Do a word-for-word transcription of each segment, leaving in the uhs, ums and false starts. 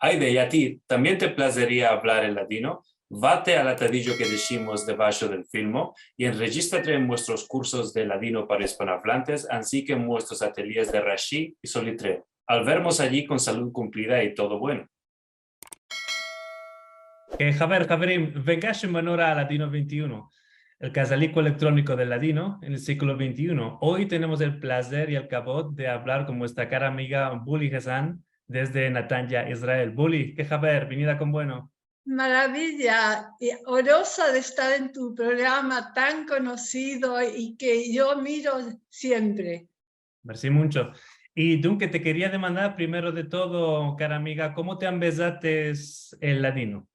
Ayde, i a ti tambien te plazeria avlar el ladino? Vate al atadijo ke deshimos debasho del filmo i enrejistrate en muestros kursos de ladino para ispanoavlantes, ansi ke en muestros atelyes de Rashi i Solitreo. Al vermos ayi kon salud kumplida i todo bueno. Ke haber, haverim, vengash en buena ora a Ladino vente i uno, el kazaliko elektroniko del ladino en el siglo vente i uno. Oy tenemos el plazer i el kavod de avlar kon muestra kara amiga Buli Hazan desde Netanya, Israel. Buli, ke haber, vinida kon bueno. Maraviya, i oroza de estar en tu programa tan konosido i ke yo miro siempre. Mersi muncho. I dunke te keria demandar, primero de todo, kara amiga, komo te ambezates el ladino?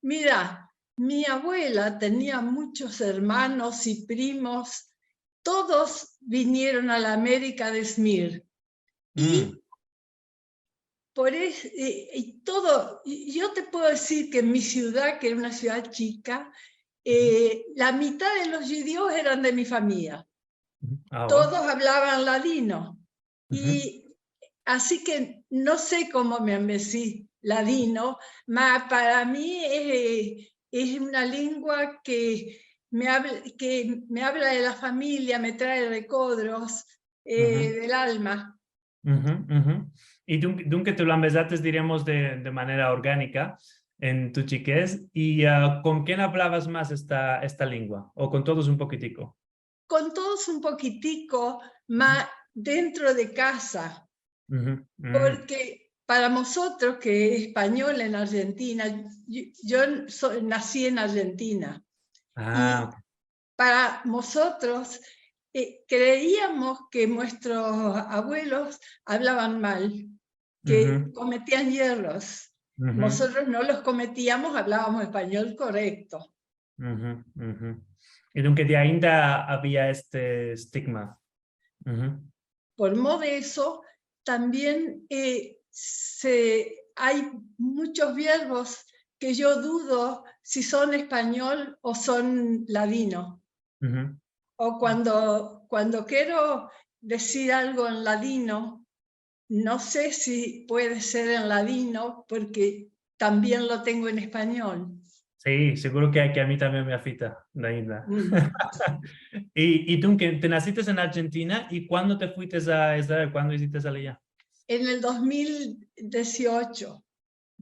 Mira, mi avuela tenia muchos ermanos i primos, todos vinieron a la Amerika de Smir. I Mm. por es-, i, i todo, i yo te puedo dizir ke en mi sivdad, ke era una sivdad chika, eh, la mitad de los djudios eran de mi famiya. Ah, bueno. Todos avlavan ladino. I ansi ke no se komo me ambezi ladino, ma para mi es, es una lengua ke me avl-, ke me avla de la famiya, me trae rekodros, eh, del alma. I dun-, dunke te lo ambezates, diriamos, de, de manera organika en tu chikez. I, ah, kon ken avlavas mas esta, esta lengua? O kon todos un pokitiko? Kon todos un pokitiko, ma dentro de kaza. Porke para mozotros, ke es espanyol en Arjentina, yo, yo so-, nasi en Arjentina. Ah, ok. Para mozotros, eh, kreiamos ke muestros avuelos avlavan mal, ke kometian yerros. Mozotros no los kometiamos, avlavamos espanyol korekto. I dunke de ainda avia este estigma. Por modo de eso, tambien, eh, se, ay muchos verbos ke yo dudo si son espanyol o son ladino. O kuando, kuando kero dizir algo en ladino, no se si puede ser en ladino, porke tambien lo tengo en espanyol. Si, seguro ke, ke a mi tambien me afita, ainda. I, i tu, ke te nasites en Arjentina, i kuando te fuites a Israel? Kuando izites aliya? En el dos mil dieciocho.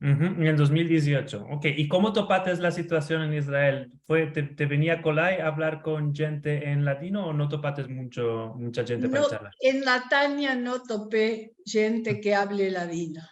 En el dos mil dieciocho. Ok, i komo topates la situasion en Israel? Fue, te, te venia kolay avlar kon djente en ladino o no topates muncho, muncha djente para charlar? No, en Netanya no tope djente ke avle ladino.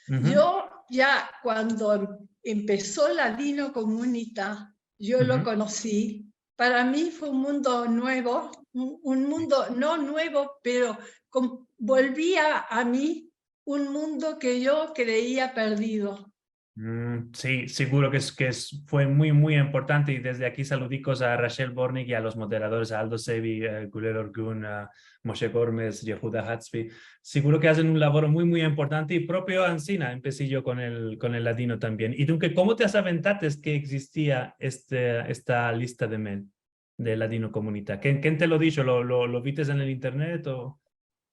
Yo ya kuando em-, empeso Ladinokomunita, yo lo konosi. Para mi fue un mundo nuevo, un, un mundo no nuevo, pero kom-, volvia a mi un mundo ke yo kreia perdido. Mm, si, seguro ke es, ke es, fue muy, muy importante, i desde aki saludikos a Rachel Bortnick i a los moderadores, a Aldo Sevi, eh, Gulel Orgun, a Moshe Gormez, Yehuda Hatzfi. Seguro ke azen un lavoro muy, muy importante, i propio ansina empesi yo kon el, kon el ladino tambien. I dunke, komo te asaventates ke egzistia este, esta lista de mail de Ladinokomunita? Ken, ken te lo disho? Lo, lo, lo vites en el internet o?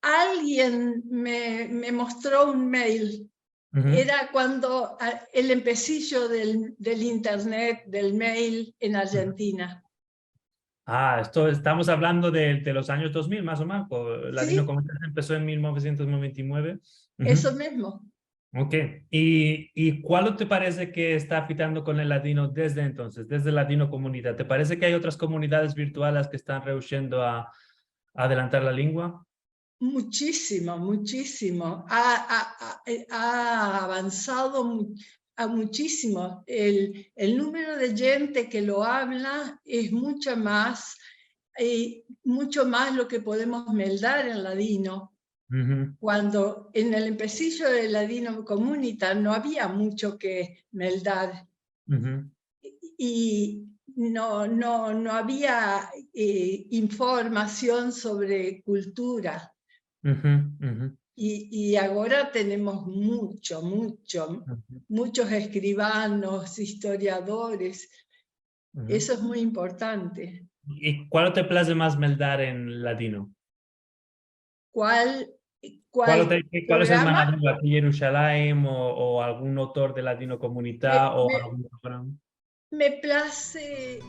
Alguien me, me mostro un mail. Era kuando, a, el empesijo del, del internet, del mail en Arjentina. Ah, esto estamos avlando de, de los anyos dos mil, mas o menos. Si. Ladinokomunita empeso en mil novesientos noventa i mueve. Eso mizmo. Ok. I, i kualo te parese ke esta afitando kon el ladino desde entonses, desde Ladinokomunita? Te parese ke ay otras komunidades virtuales ke estan reushiendo a, a adelantar la lengua? Muchisimo, muchisimo. A, a, a, eh, a avansado mu-, a muchisimo. El, el numero de djente ke lo avla es mucha mas, eh, mucho mas lo ke podemos meldar en ladino. Kuando en el empesijo de Ladinokomunita no avia mucho ke meldar. I no, no, no avia, eh, informasion sovre kultura. i, i agora tenemos mucho, mucho, muchos eskrivanos, istoriadores. Esto es muy importante. I kualo te plaze mas meldar en ladino? Kual, kual programa? Kualo te, kualo es el manaver, aki Yerushalayim o, o algun autor de Ladino Komunita o algun programa? Me, me plaze